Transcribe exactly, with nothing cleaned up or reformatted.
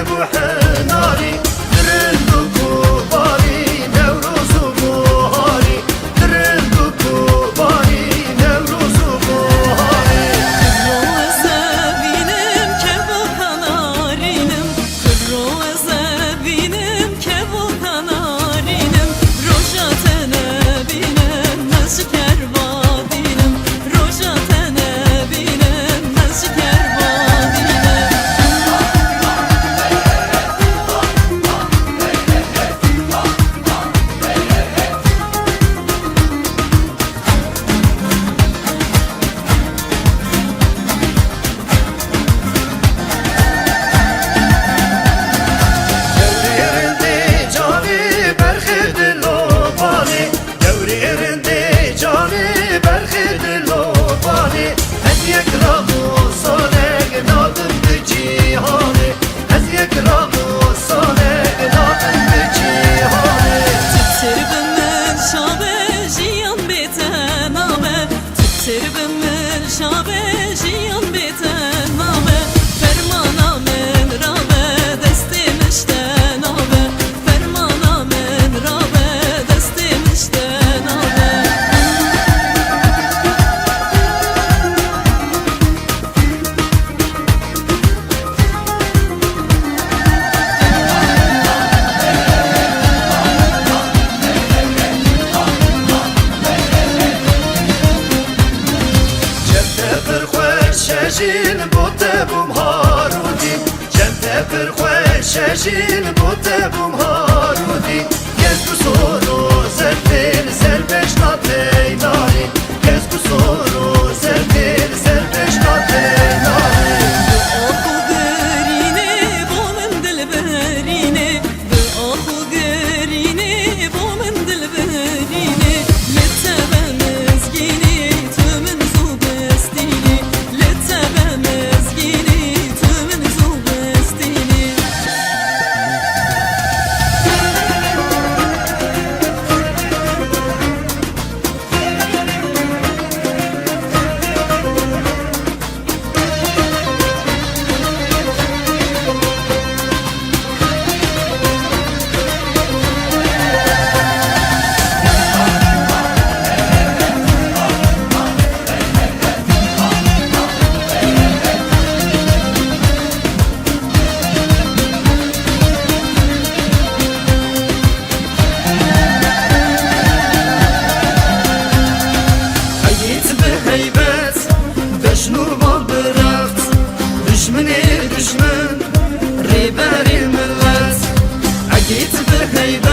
Û henarî, di rind û kovarî, Newroz û buharî, di rind û kovarî, Newroz û buharî. Kuro ez e bînim, kevoka narînim, kuro ez e bînim, kevoka narînim, roja te nebînim, ez ji kerva dînim. Roja te nebînim, ez ji kerva dînim. Dewrê rindê canê berxê dilovanê. Dewrê rindê canê berxê dilovanê, ez yek Ramosanek nabim bi cîhanê, ez yek Ramosanek nabim bi cîhanê. Çitir bi min şabe, jiyan bê te nabe, çitir bi min şabe, jiyan bê te nabe, fermana min rabe, destê min ji te nabe. Fermana min rabe, destê min ji te nabe. Cem te pir xweş e jin bo te bûm harûdî. Cem te pir xweş e jin bo te bûm harûdî. Kesk û sor û zerfê li ser beşna tey narî. Kesk û sor û zerfê li ser beşna tey narî. Bi ax û girînê bo min dilberînê. Bi ax û girînê bo min dilberînê. Li te be mizgînî, tu min zû bistînî. Li te be mizgînî, tu min zû bistînî. Egît bi heybet, deşn û bal bi rext, dijminê dijmin, rêberê milet. Egît bi heybet,